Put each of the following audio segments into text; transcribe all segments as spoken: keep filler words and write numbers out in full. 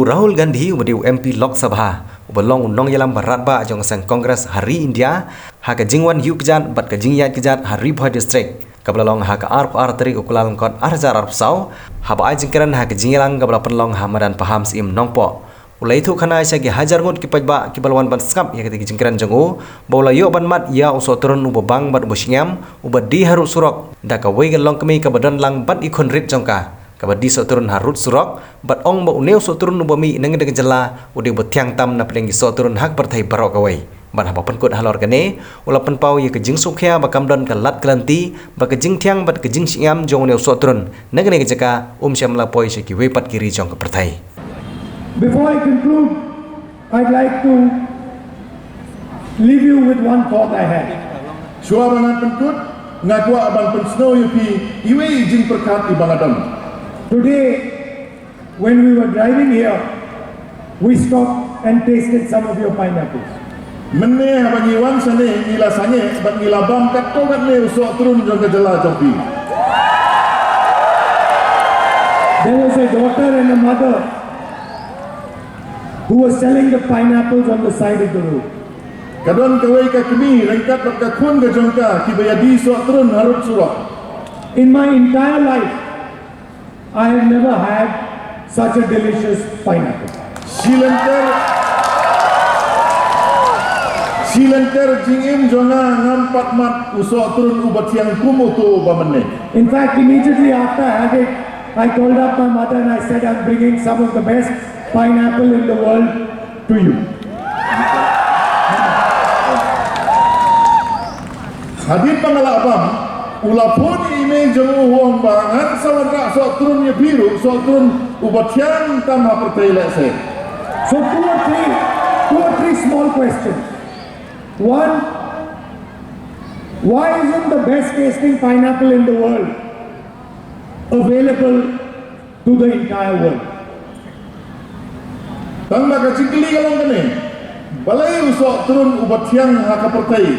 U Rahul Gandhi, uba dei u M P Lok Sabha, uba long u nongïalam ba radbah jong ka seng Congress ha ri India, ha ka jingwan ïuh kjat bad ka jingïaid kjat ha Ri Bhoi District, kaba la long ha ka arphew ar tarik u Kyllalyngkot ar hajar arphew saw, haba ai jingkren ha ka jingïalang kaba la pynlong ha madan Pahamsyiem Nongpoh, u la ïathuhkhana sha ki hajar ngut ki paidbah kiba la wan ban sngap ïa kata ka jingkren jong u, ba u la ïoh ban mad ïa u sohtrun uba bang bad uba shngaiñ, uba die harud surok da kawei ka longkmie kaba don lang bad i khun rit jong ka, kaba die sohtrun harud surok, bad ong ba une u sohtrun uba mih na kane ka jylla u dei uba thiang tam na pdeng ki sohtrun ha ka pyrthei baroh kawei. Bad haba pynkut halor kane, u la pynpaw ïa ka jingsngewkhia ba kam don ka lad ka lynti ba ka jingthiang bad ka jingshngaiñ jong une u sohtrun na kane ka jaka um shym la poi sha kiwei pat ki ri jong ka pyrthei. Before I conclude, I'd like to leave you with one thought I had. Shuwa ba ngan pynkut, nga kwah ban pynsngew ïa phi iwei i jingpyrkhat iba nga don. Today, when we were driving here, we stopped and tasted some of your pineapples. Mynne haba ngi wan shane ngi la sangeh bad ngi la bam katto katne u sohtrun jong ka jylla jong phi. There was a daughter and a mother who was selling the pineapples on the side of the road. Ka don kawei ka kmie ryngkat bad ka khun ka jong ka kiba ïadie sohtrun harud surok. In my entire life, I have never had such a delicious pineapple. Shi lynter, shi lynter jingim jong nga ngam pat mad u sohtrun uba thiang kum uto uba mynne. In fact, immediately after I had it, I called up my mother and I said, "I'm bringing some of the best pineapple in the world to you." Hadien ba nga la bam, u la phone ïa i mei jong u u ong ba ngan sa wanrah sohtrun ïa phi ruh, sohtrun uba thiang tam ha pyrthei lehse. So two or three, two or three small questions. One, why isn't the best tasting pineapple in the world available to the entire world? Tang ba ka jingkylli ka long kane, balei u sohtrun uba thiang ha ka pyrthei,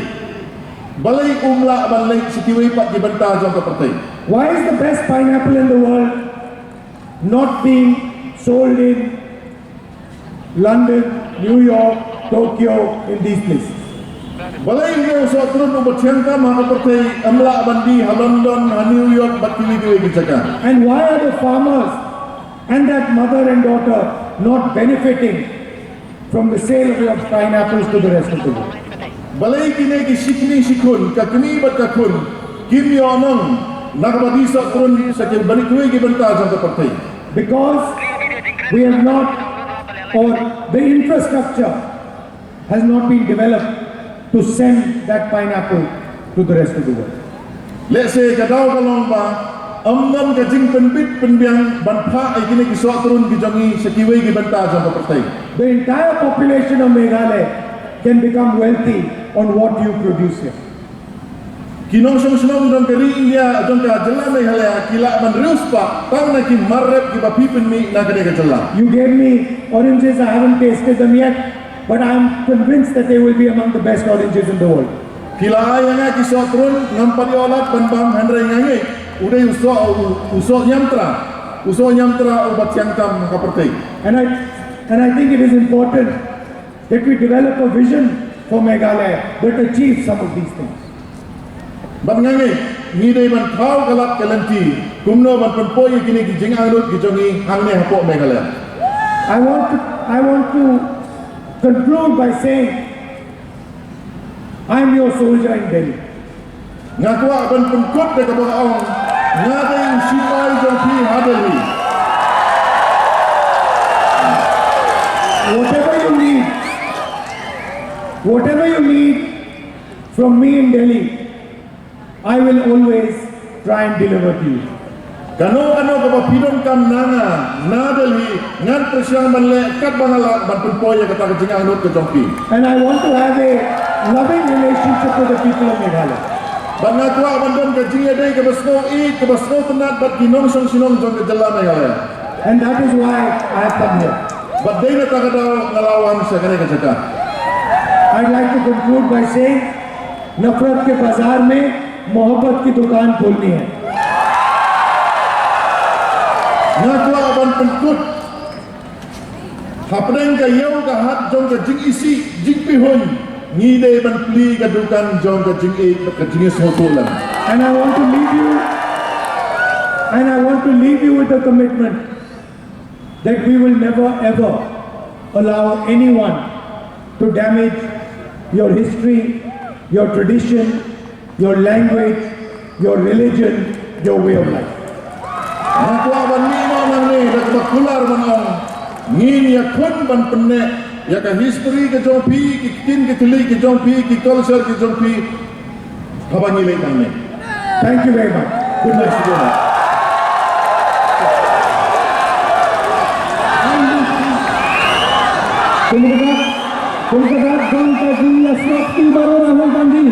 balei um lah ban leit sha kiwei pat ki bynta jong ka pyrthei? Why is the best pineapple in the world not being sold in London, New York, Tokyo, in these places? Balei une u sohtrun uba thiang tam ha ka pyrthei um lah ban die ha London, ha New York bad kiwei kiwei ki jaka? And why are the farmers and that mother and daughter not benefiting from the sale of your pineapples to the rest of the world? Balei kine ki shi kmie shi khun, ka kmie bad ka khun, kim ïoh nong na kaba die sohtrun sha kiwei kiwei ki bynta jong ka pyrthei? Because we have not, or the infrastructure has not been developed to send that pineapple to the rest of the world. Lehse ka daw ka long ba ym don ka jingpynbit pynbiang ban phah ïa kine ki sohtrun ki jong ngi sha kiwei ki bynta jong ka pyrthei. The entire population of Meghalaya can become wealthy on what you produce here. Ki nongshong shnong jong ka ri India, jong ka jylla Meghalaya, ki lah ban riewspah tang na ki mar rep kiba phi pynmih na kane ka jylla. You gave me oranges, I haven't tasted them yet, but I'm convinced that they will be among the best oranges in the world. Phi la ai ïa nga ki sohtrun, ngam pat ïoh lad ban bam, hynrei nga ngeit u dei u soh, u, u soh ñiamtra, u soh ñiamtra uba thiang tam ha ka pyrthei. And I, and I think it is important that we develop a vision for Meghalaya that achieves some of these things. Bad nga ngeit ngi dei ban thaw ka lad ka lynti kumno ban pynpoi ïa kine ki jingangnud ki jong ngi hangne hapoh Meghalaya. I want to, I want to conclude by saying, I'm your soldier in Delhi. Nga kwah ban pynkut da kaba nga ong, nga dei u shipai jong phi ha Delhi. Whatever you need, whatever you need from me in Delhi, I will always try and deliver to you. Kano kano kaba phi donkam na nga na Delhi, ngan pyrshang ban leh katba nga lah ban pynpoi ïa kata ka jingangnud ka jong phi. And I want to have a loving relationship with the people of Meghalaya. Bad nga kwah ban don ka jingïadei kaba sngewbha, kaba sngewtynnat bad ki nongshong shnong jong ka jylla Meghalaya. And that is why I have come here. Bad dei na kata ka daw nga la wan sha kane ka jaka. I'd like to conclude by saying, नफरत के बाजार में मोहब्बत की दुकान खोलनी है. Nga kwah ban pynkut Hapdeng ka ïew ka hat jong ka jingisih jingpyrshah, ngi dei ban plie ka dukan jong ka jingïeit bad ka jingïasngewthuh lang. And I want to leave you, and I want to leave you with a commitment that we will never ever allow anyone to damage your history, your tradition, your language, your religion, your way of life. Nga kwah ban mih noh nangne da kaba kular ban ong, ngin ïakhun ban pynneh ïa ka history ka jong phi, ki ktien ki thylliej ki jong phi, ki culture ki jong phi, haba ngi leit nangne. Thank you very much. Good night. Kumta, kumta, kumta, kumta, kumta, Rahul Gandhi.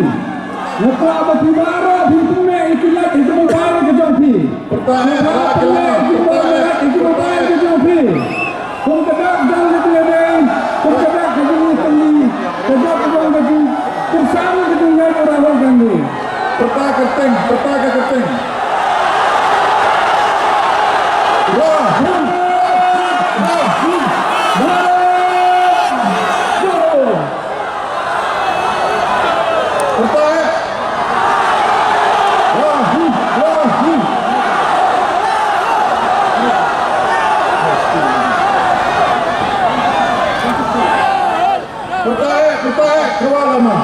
Nga kwah ba phi baroh phin pynmih ïa ki light ïa ki mobile ka jong phi. Pyrta eh, nga kwah ba phi pynmih ïa ki mobile ka jong phi. Kum ka dak jong ka jingïadei, kum ka dak ka jingïakynduh, ka dak ka jong ka jingpyrsad ka jingïadei ïa u Rahul Gandhi. Pyrta kyrteng, pyrta ka kyrteng. Rahul, Rahul, Rahul. Pyrta eh. Rahul, Rahul. Pyrta eh, pyrta eh, kyrwa lama.